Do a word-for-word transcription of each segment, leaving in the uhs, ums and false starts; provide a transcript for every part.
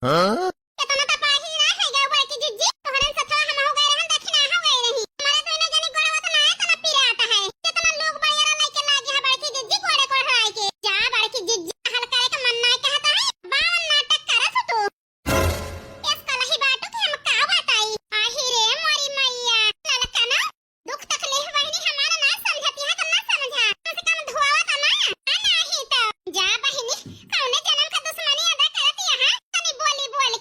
केतना त पाही ना है गए बड़की जिज्जी, तोहरन सथवा हम हो गए रहन, दखिना हो गए रही। हमारे दोनों जनी गोड़वा त ना एतना पिरात है, केतना लोग बड़ेरा लेके लागे है बड़की जिज्जी गोड़े कोढ़ाई के। जा बड़की जिज्जी, हल करे के मन ना कहता है, बावन नाटक करत हो तू। एस कलही बाटू कि हम का बताई? आही रे मोरी मैया, ललका ना दुख तकलीफ बहिनी हमारा ना समझती है तो ना समझा, कम से कम धोआवा तो ना, आ नाही तो। जा बहिनी, कौने जन्म का दुश्मनी अदा करत यहाँ, तनी बोली बोल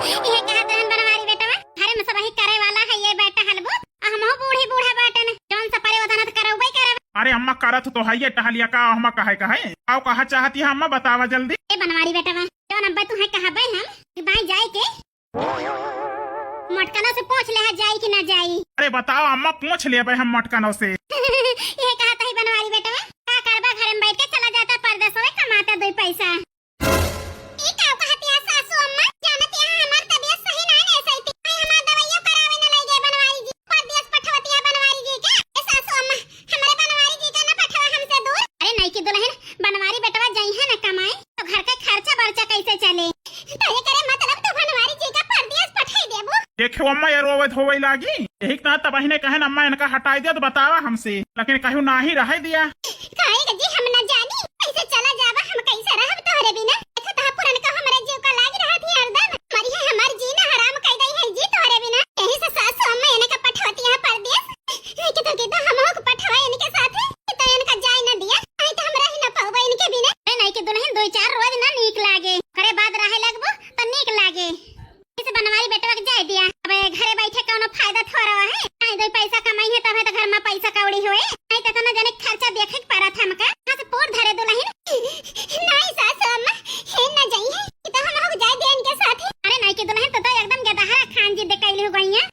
इहे कहत रहन बनवारी बेटवा, घरे में सबही करे वाला है ये बेटा हलबो, आ हमहू बूढ़ी बूढ़ा बाटन, जौन सा परे वतन त करउबे करब। अरे अम्मा, करत तो है ये टहलिया का, अम्मा कहे कहे। आओ, कहा चाहती है अम्मा, बतावा जल्दी। ए बनवारी बेटवा, जौन अब्बा तुहे कहबे हम कि बाई जाए के, मोटकनो से पूछ ले है जाई कि ना जाई। अरे बताओ अम्मा, पूछ लेबे हम मोटकनो से। ये कहत है बनवारी बेटवा, का करबा, घरे में बैठ के चला जाता परदेस होवे, कमाता दुई पैसा। ई का कहती है सासू अम्मा, जानती है हमार तबीयत सही ना है, ऐसे ही आई हमार दवाइयों करावे न लई गए बनवारी जी, परदेस पठवती है बनवारी जी के। ए सासू अम्मा, हमारे बनवारी जी का ना पठवा हमसे दूर। अरे नहीं की दुल्हन, बनवारी बेटवा जइहे न कमाए, तो घर के खर्चा बर्चा कैसे चले? तो ये करे मतलब तो बनवारी जी का परदेस पठाई देबू? देखो अम्मा, ये रोवे धोवे लागी, यही ना तबहिने कहन अम्मा इनका हटाई दे तो बतावा हमसे, लेकिन कहू नाही रहे दिया। काहे के जी हम ना जानी, कैसे चला जावा, हम कैसे रहब तोहरे बिना? देखो तहा पुरन का हमरे जीव का लागी रहत ही हरदम, मरी है हमार जीना हराम कई दई है जी तोहरे बिना। यही से सासू अम्मा इनका पठवती है परदेस। नहीं कि तो, कि तो हमहू को पठवा इनके साथे, कि तो इनका जाए न दिया, नहीं तो हम रह न पाउबा इनके बिना। अरे नहीं कि दुल्हन, दो चार रोज ना नीक लागे, ओकरे बाद रहे लगबो तो नीक लागे। इसे बनवारी बेटवा के जाए दिया, अब घरे बैठे कौनो फायदा थोड़ा है, नहीं दो पैसा कमाई है तब है तो घर में पैसा कौड़ी होए, नहीं तो इतना जने खर्चा देखे के पड़त हमका, कहाँ से पोर धरे दुल्हन। नहीं सासू अम्मा, हे न जाई है, कि तो हमहू को जाए दिया इनके साथे। अरे नहीं कि दुल्हन, तो, तो एकदम गदहा खान जिद कैली हो गई है।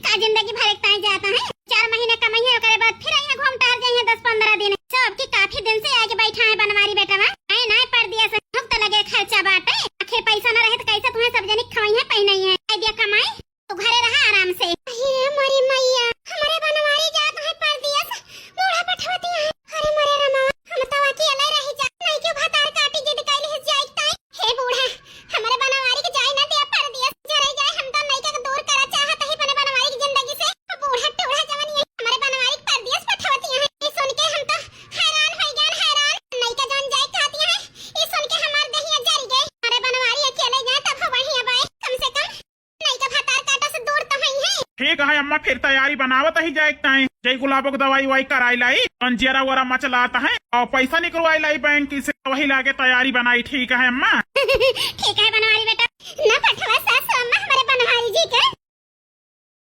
का जिंदगी भर एक ताई जाता है, चार महीने कमाई है, ओकरे बाद फिर आई है घूम टहर जाई है दस पन्द्रह दिन। सब की काफी दिन से आके बैठा है बनवारी बेटवा, आए ना परदेस से भुगत लगे खर्चा बाटे, आखिर पैसा न रहे तो कैसे तुम्हें सब जनी खवाई है, पहनाई है, दे दिया कमाई, तू घरे रहा आराम से। हे मोरी मैया, हमरे बनवारी जात है परदेस, बूढ़ा पठवती है। अरे मोरे रामा, हम तो अकेले रह जा, नहीं क्यों भतार काटी जिद कैली है जाए ताई। हे बूढ़ा, हमरे बनवारी के जाए ना दिया परदेस, जरे जाए, हम तो नइका के दूर करा चाहत ही अपने बनवारी की जिंदगी से। बूढ़ा टूढ़ा जवन ये हमरे बनवारी के परदेस पठवती है, ये सुन के हम तो हैरान हो गए, हैरान। नइका जौन जाए कहती है, ये सुन के हमार दहिया जर गए। हमरे बनवारी अकेले जाए तब हो बढ़िया बाए, कम से कम नइका भतार काटा से दूर तो हई है। ठीक है अम्मा, फिर तैयारी बनावत ही जाए के ताई। जय गुलाबो के दवाई वाई कराई लाई, अंजियरा वरा मचलात है और पैसा निकलवाई लाई बैंक से, वही लागे तैयारी बनाई। ठीक है अम्मा। ठीक है बनवारी बेटा। ना पठवा सासू अम्मा हमरे बनवारी जी के।